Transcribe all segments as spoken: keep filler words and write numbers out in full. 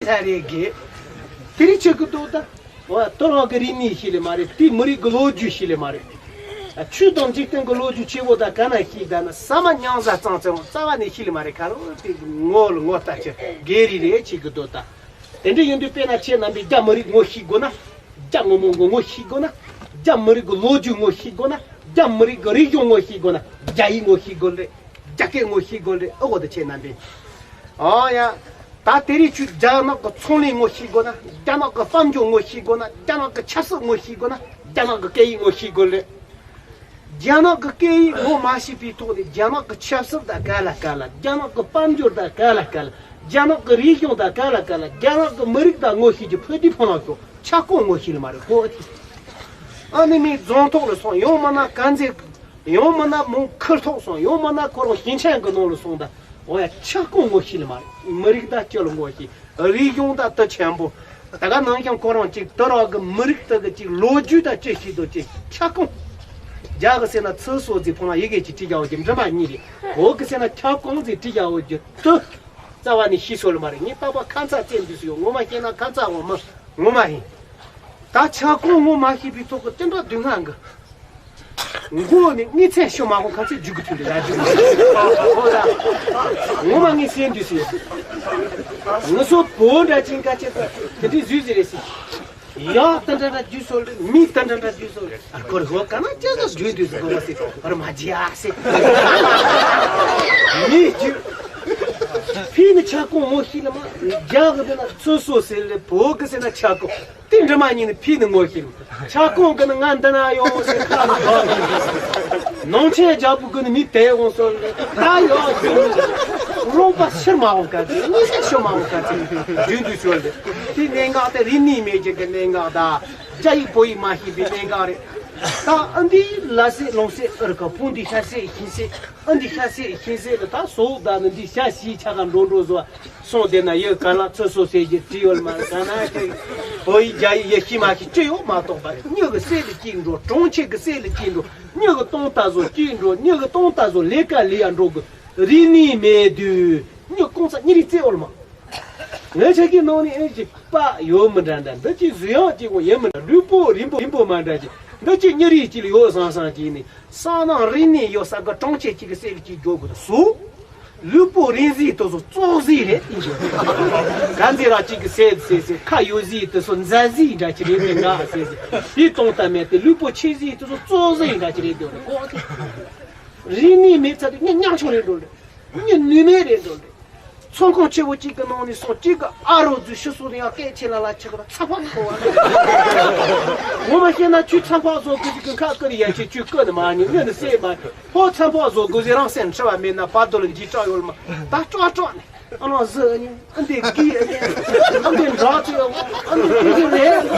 ད་རེ་གི། དེ་རིང་ཆེ་གི་འདུག་ད། འོ་དོ་རང་གི་རིག་གནས་ཤེས་ལེ་མ་རེད། དེ་མི་རིགས་གི་ལོ་རྒྱུས་ཤེས་ལེ་མ་རེད། ཆོས་དང་འཇིག་རྟེན་གི་ལོ་རྒྱུས་ཆེ་བོ་ད་ག་ན་ཤེས་ད་ན་ཟ་མ་མྱང་ཟ་གཙང་ཚེ་རྩ་བ་ནས་ཤེས་ལེ་མ་རེད། ཁ་རོ་དེ་ངོ་ལ་ངོ་ལྟ་ཆེ་གེ་རི་རེ་ཆེ་གི་འདུག་ད། དེ་འདྲ་ཡིན་དུས་དཔེར་ན་ཁྱེད་རྣམ་པས་རྒྱ་མི་རིགས་ངོ་ཤེས་དགོས་ན། རྒྱ་ངོ་མོ་ངོ་ངོ་ཤེས་དགོས་ན། རྒྱ་མི་རིགས་ཀྱི་ལོ་རྒྱུས་ངོ་ཤེས་དགོས་ན། རྒྱ་མི་རིགས་ཀྱི་རིག་གཞུང་ངོ་ཤེས་དགོས་ན། རྒྱ་ཡིག་ངོ་ཤེས་དགོས་རེད། རྒྱ་སྐད་ངོ་ཤེས་དགོས་རེད། ཨོ་གོ་ད་ཁྱེད་རྣམ་པས། ཨོ་ཡ། ད་དེ་རིང་ཁྱོད་རྒྱ་ནག་གི་ཚོང་ལས་ངོ་ཤེས་དགོས་ན། རྒྱ་ནག་གི་དཔལ་འབྱོར་ངོ་ཤེས་དགོས་ན། རྒྱ་ནག་གི་ཆབ་སྲིད་ངོ་ཤེས་དགོས་ན། རྒྱ་ནག་གི་སྐད་ཡིག་ངོ་ཤེས་དགོས་རེད། རྒྱ་ནག་གི་སྐད་ཡིག་ངོ་མ་ཤེས་པའི་ཐོག་ནས་རྒྱ་ནག་གི་ཆབ་སྲིད་དང་ག་ལ་ག་ལ། རྒྱ་ནག་གི་དཔལ་འབྱོར་དང་ག་ལ་ག་ལ། རྒྱ་ནག་གི་རིག་གཞུང་དང་ག་ལ་ག་ལ། རྒྱ་ནག་གི་མི་རིགས་དང་ངོ་ཤེས་ཀྱི་ཕུ་དུས་ཕང་ལ་ཤོག་ཆ་ཀོང་ངོ་ཤེས་ལ་མ་རེད་གོ། ཨ་ནི་མི་རྫོང་ཐོག་ལ་སོང་ཡང་མིན་ན་དཀར་མཛེས། ཡང་མིན་ན་མོ་ཁུལ་ཐོག་སོང་ཡང་མིན་ན་ཁོ་རང་ཞིང་ཆེན་གི་ནང་ལ་སོང་ད། འོ་ཡ་ཆ་ཀོང་ངོ་ཤེས་ལ་མ་རེད། མི་རིགས་དང་སྤྱི་ལ་ངོ་ཤེས། རིག་གཞུང་དང་དུ་ཆེན་པོ། ད་ག་ནང་བཞིན་ཁོ་རང་གཅིག་དུ་རག་གི་མི་རིགས་དག་གི་གཅིག་ལོ་རྒྱུས་དང་ཅི་ཞིག་དང་གཅིག་ཆ་ཀོང་། རྒྱ་གི་ཟེར་ན་ཚུལ་སོ་ཟིག་ཕོ་མ་ཡི་གེ་གཅིག་བྲིས་རྒྱག་འོ་གི་འབྲི་མ་གཉིས་རེད། འོ་གི་ཟེར་ན་ཆ་ཀོང་ཟིག་བྲིས་རྒྱག་འོ་གི་དུ། རྩ་བ་ནས་ཤེས་སོ་ལ་མ་རེད། ངས་རྟག་པར་ཁ་མཚར་བཙལ་འདུག་སུ་ཡོད། ངོ་མ་ཤེས་ན་ཁ་མཚར་འོང་མི་ངོ་མ་ཡིན། ད་ཆ་ཀོང་ངོ་མ་ཤེས་པའི་ཐོག་གི་དེ་འདྲ་སྡུག་བསྔལ་གི་མགོ་ནས་གཉིད་ཚད་ཤོ་མ་ཧོ་ཁ་ཚད་རྒྱུག་གི་ཐུག་ལ་རྒྱུག་གི་ཧོ་ལ། ངོ་མ་ངས་སེམས་འདུས་སེ། ངུ་སོ་བོ་འདྲ་ཅན་ཀ་ཆེ་ད་དེ་འདྲའི་ཟུས་ཟེར་རེད་སི། ཡག་ད་འདྲ་འདྲ་རྒྱུ་སོ་རེད། མི་ད་འདྲ་འདྲ་རྒྱུ་སོ་རེད། ཨ་ཁོར་ཧོ་ཀ་ན་ཅི་ཟ་རྒྱུ་འདུས་སུ་གོ་བ་སི་ཧོར་མ་ཇི་ཨ་སི། མི་རྒྱུ། ཕི་ནི་ཆ་ཀོང་ངོ་ཤེས་ལ་མ། རྒྱ་གི་ན་ཚོ་སོ་སེ་ལེ་བོ་གི་སེ་ན་ཆ་ཀོང་། དེ་འདྲ་མ་ཉིད་ནི་ཕི་ནི་ངོ་ཤེས། ཆ་ཀོང་གི་ནི་ང་འདི་ན་ཡོང་སེ་ཁ་ལ་གོ། ནང་ཆེན་རྒྱལ་པོ་གི་ནི་མི་དེ་འོང་སོ་ད་ཡོང་རྒྱུ་ནི། རོགས་པ་ཕྱིར་མ་འོང་ག་ཚེ་ནི་ཤོ་མ་འོང་ག་ཚེ་རྒྱུན་དུ་ཤོར་ཏེ། དེ་གནད་འགག་དེ་རིག་གནས་མེད་ཅིག་གི་གནད་འགག་ད། རྒྱ་ཡིག་བོད་ཡིག་མ་ཤེས་པའི་གནད་འགག་རེད། ད་ཨ་འདི་ལ་སེ་ལོང་སེ་ཨར་ཀ་ཕུང་འདི་ཤ་སེ་ཤིང་སེ་ཨ་འདི་ཤ་སེ་ཤིང་སེ་ལ་ད་སོ་ད་ནི་འདི་ཤ་ཤི་ཆ་ག་འགྲོ་འགྲོ་བཟོ། སོང་དེ་ན་ཡོད་ག་ལ་ཚོ་སོ་སེ་གི་བྲིས་ཡོད་མ་ག་ན་ཅི། བོད་ཡིག་རྒྱ་ཡིག་ཡེ་ཤེས་མ་ཤེས་ཅི་ཡོད་མ་གཏོགས་པ་མྱི་གི་སྲས་ལ་སྐྱིད་འགྲོ། གྲོང་ཁྱེར་གི་སྲས་ལ་སྐྱིད་འགྲོ། མྱི་གི་སྟོང་ལྟ་བཟོ་སྐྱིད་འགྲོ། མྱི་གི་སྟོང་ལྟ་བཟོ་ལས་ཀ་ལས་ཡ་འགྲོ་གི་རིག་གནས་མེད་དུས་མྱི་གོང་ས་མྱི་རིགས་རྩེ་འོར་མ། ངའི་ཆ་གི་ནང་ནས་ཨེ་ཅི་པ་ཡོད་མི་འདྲ་འདྲ་འདི་ཅི་བཟོས་ཡང་ཅི་གོ་ཡིན་མི་འདྲ་ལུས་པོ་རིང་པོ་རིང་པོ་མ་འདྲ་ཅི་འདི་ཅི་མྱི་རིགས་ཅི་ལ་ཡོད་བཟང་བཟང་ཅི་ནི་སང་ནང་རིག་གནས་ཡོད་ས་གི་གྲོང་ཁྱེར་ཅི་གི་སྲས་ལ་ཅི་འགྱོ་དགོས་སུ། ལུས་པོ་རིང་ཟིག་དུ་སོ་ཙོག་ཟིག་རེད་ཨིན་ཞིག་ག་ཚེ་ར་གཅིག་གི་སེ་སེ་སེ་ཁ་ཡོད་ཟིག་དུ་སོ་མཛའ་ཟིག་འདྲ་ཅི་རེད་དེ་ང་སེ་སེ་དེ་གཏོང་ལྟ་མེད་དེ་ལུས་པོ་ཆེ་ཟིག་དུ་སོ་ཙོག་ཟིག་འདྲ་ཅི་རེད་དེ་གོ་ཐུབ། རིག་གནས་མེད་ཚར་དུས་ངས་ཉམ་ཆུང་རེད་འགྲོ་རེད། ངས་ནུས་མེད་རེད་འགྲོ་རེད། ཚོང་ཁང་ཆེ་བོ་གཅིག་གི་ནང་ནས་སོང་གཅིག་གི་ཨ་རོ་ཛུ་ཤི་སོ་ནི་ཡང་སྐད་ཆེ་ལ་ལ་ཆེ་གི་ཚ་བ་ཁོ་བ། ངོ་མ་བཤད་ན་ཁྱོད་ཚ་བ་བཟོ་དགོས་ཀྱི་ཁ་ཀི་ནི་ཡ་ཆེ་ཁྱོད་ཀི་ནི་མ་ཉན་ངས་ནི་སེ་མ་ཧོ་ཚ་བ་བཟོ་དགོས་ཟེར་རང་སེམས་འཁྲི་བ་མེད་ན་བར་དོ་ལ་འཇིགས་སྐྲག་ཡོད་ལ་མ་ད་སྐྲག་སྐྲག་ནི། ཨ་ནོ་ཟི་ཨ་ནི་ཨ་འདི་གི་ཨ་ནི་ཨ་འདི་འདྲ་ཅི་ཨ་འདི་གི་རེད།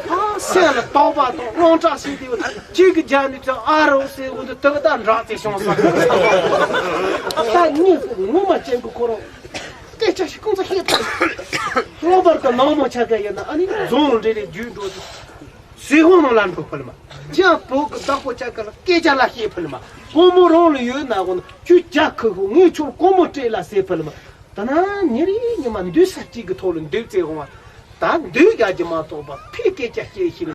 ཨ་སེམས་ལ་དོགས་པ་དང་དངངས་སྐྲག་ཟེར་དེ་གཅིག་གི་རྒྱ་ནི་ཅང་ཨ་རོ་ཟེར་འོ་འདི་དག་ད་འདྲ་ཅི་བྱུང་ས། ད་ཉིད་ངོ་མ་ཅན་གི་ཁོ་རང་སྐད་ཆ་ཞིག་ཁོང་ཚོ་ཤེས་ཐུབ། གློ་བུར་གི་ནང་མོ་ཆ་ག་ཡིན་ན་ཨ་ནི་རྫོང་འདྲེ་རེ་རྒྱུད་འགྲོ་དུས། སྲིད་དབང་ནང་ལ་འགྲོ་ཕུལ་མ། ཅང་བོད་ཀྱི་བདག་པོ་ཆ་ག་ལ་སྐད་ཆ་ལ་ཤེས་ཕུལ་མ། བུ་མོ་རང་ལ་ཡོད་ན་འོ་ན་ཁྱོད་ཇ་ཁུ་ཁུ་ངས་ཁྱོད་སྒོར་མོ་སྤྲད་ལ་ཟེར་ཕུལ་མ། ད་ན་ཉིན་རེ་ཉི་མ་འདུག་ས་གཅིག་གི་ཐོག་ལ་འདུག་ཚེ་འོང་བ། ད་འདུག་རྒྱག་གི་མ་གཏོགས་པ་ཕི་སྐད་ཆ་སྐྱེ་ཤེས་ན།